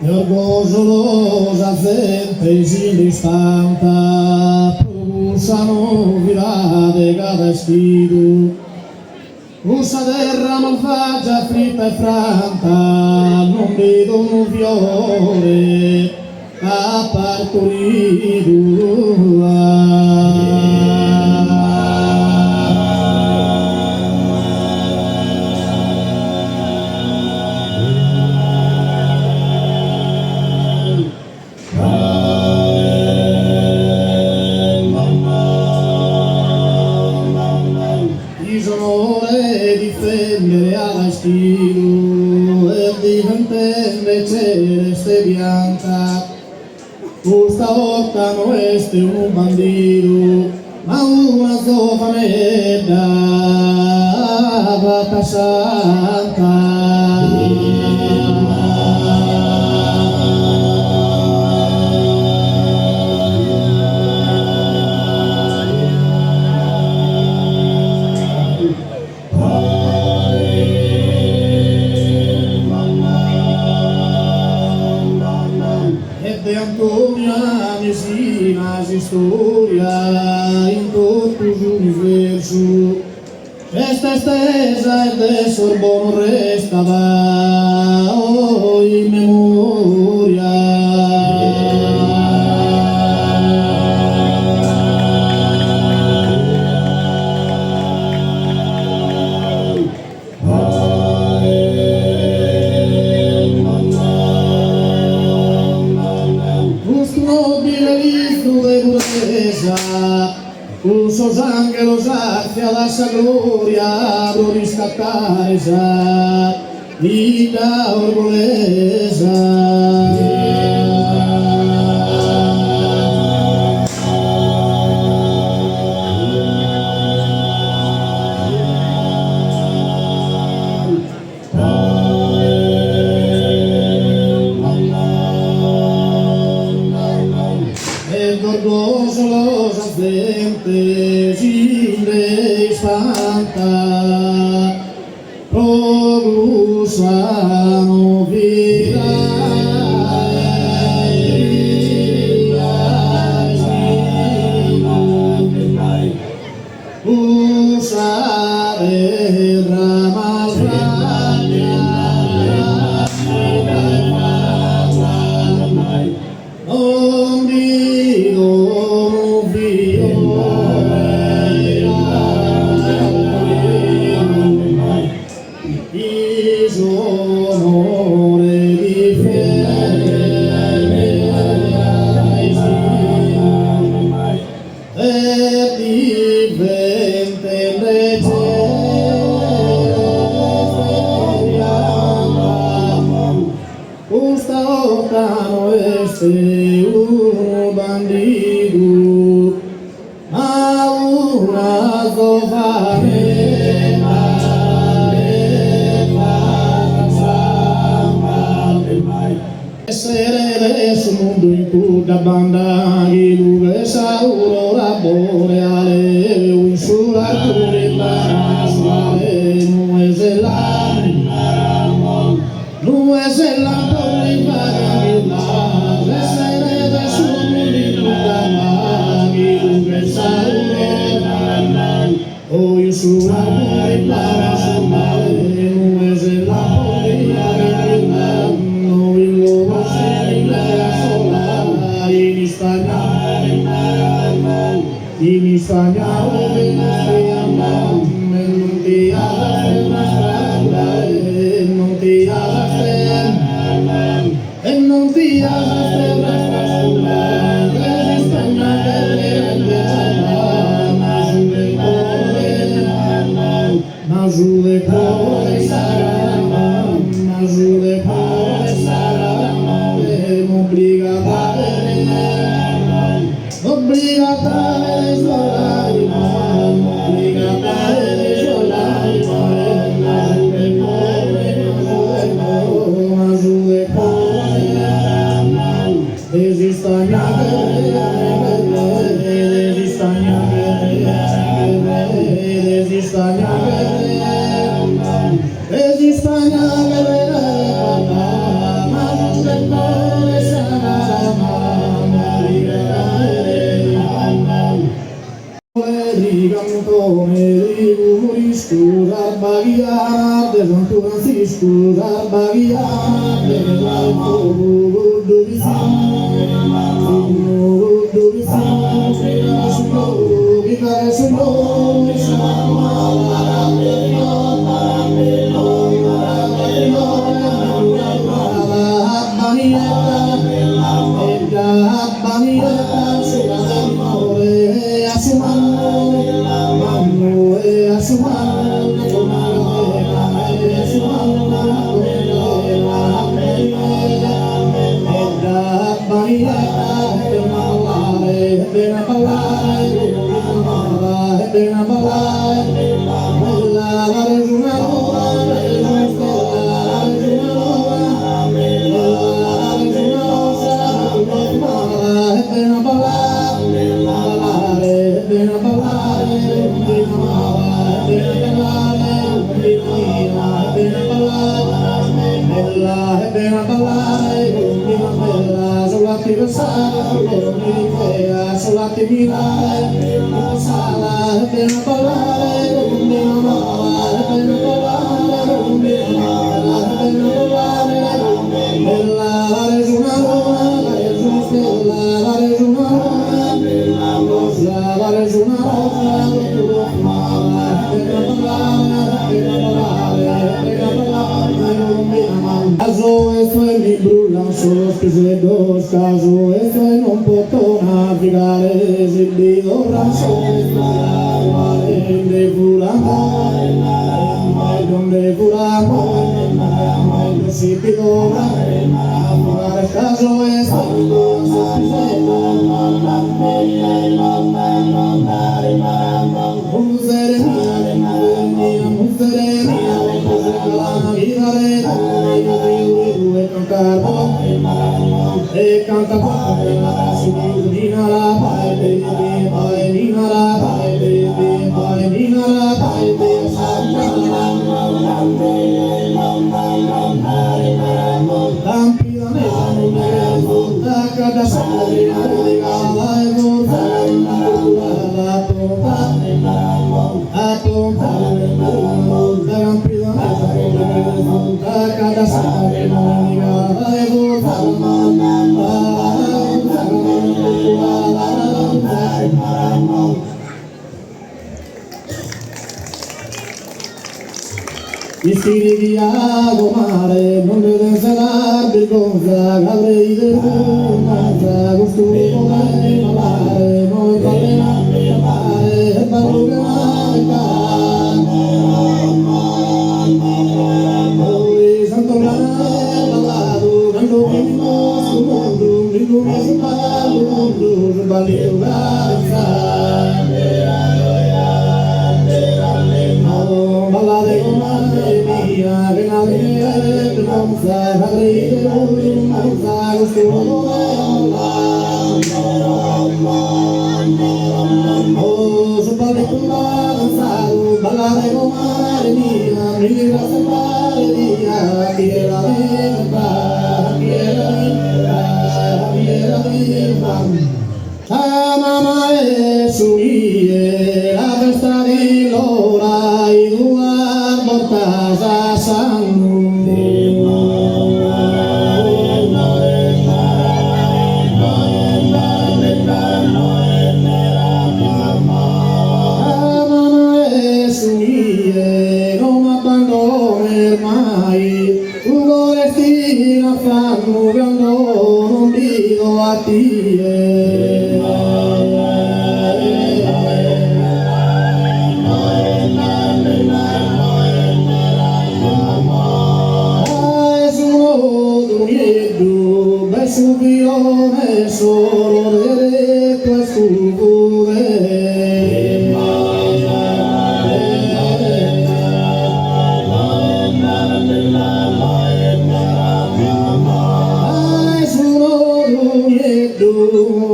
De Orgosolo sa zente si nd'ispantat pro cussa novidade ch'at ischidu. Cussa terra malvagia fritta e franta non bido unu fiore ch'at partoridu. Disonore difendere at ischidu est diventende celeste pianta. Custa 'orta no est unu bandidu ma una zovanedda fata santa. E de Antonia Mesina s'istoria in totu s'universu s'est estesa e de sos bonos restat in memoria. Custu nobile lizu de puresa cun sos anghelos artziat a sa gloria pro riscattare sa 'idda orgolesa. E d'Orgosolo sa zente si nde ispantat. Pro cussa novidade. Cussa terra malvagia Non bido unu fiore Chi s'onore difendere E diventende celeste pianta Custa 'orta no est unu bandidu, ma una zovanedda Essere de su mundu in cudda banda chi lughet s'aurora boreale o in su largu nues e nues e lampos li faghen ghirlandas essere de su mundu in cudda banda chi lughet s'aurora o in su largu nues e lampos li faghen ghirlandas no in logos in Ispagna in Ispagna non ti e non ti Ma su de coro ma su de coro m'obbligat a m'obbligat a m'obbligat a ma su de coro Des'ispagna des'Ispagna des'Ispagna des'Ispagna ma su de coro. friscu s'arbaghia bella fogu cuddu pitzinnu cuddu pitzinnu chi faghet su giogu chi faghet su giogu in sa Abba niedda subra de minore a su mannu mannu e a su mannu e a su mannu Abba niedda e bene a ballare e bene a ballare e bene a ballare bella pares una rosa pares una istella pares una rosa bella pares una rosa profumada e bene a ballare ballare e bene a ballare e bene a ballare e bene a ballare bella e bene a ballare bella solo a ti pensare solo mi fea solo a ti mirare sala e bene a ballare e bene a ballare e bene a ballare bella pares una luna pares una stella pares una luna rosa pares una rosa profumada e bene a ballare e bene a ballare e bene a ballare Caso esto mi brullan sos piseddos, caso esto non poto navigare, si bido raso donde furamo, donde furamo, si pido caso esto Muzere mia, muzere mia, e canta Isirigiago mare, non deve dar vergogna, avrei vergogna, gusto malare, non vale mare, ballo Oi santo ballado, quando vimos o mundo, mi mundo, valeu Ballade con madre mia, che la vergogna, avrei vergogna, gusto Oh, su balletto danzado, ballare con madre mia, mi libra madre mia, quiera libertad, quiera libertad, quiera libertad. La mamma è su la festa di l'ora, i due portas a San La mamma è su non mi abbandoner mai, tu vorresti in affanno quando non dico a te. Su filone solo deretto e scude.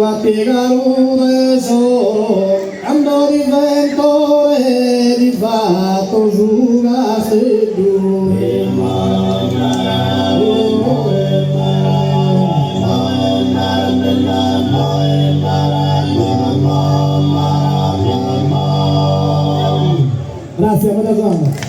A piegare solo quando divento re di fatto su castello. Grazie, buona giornata.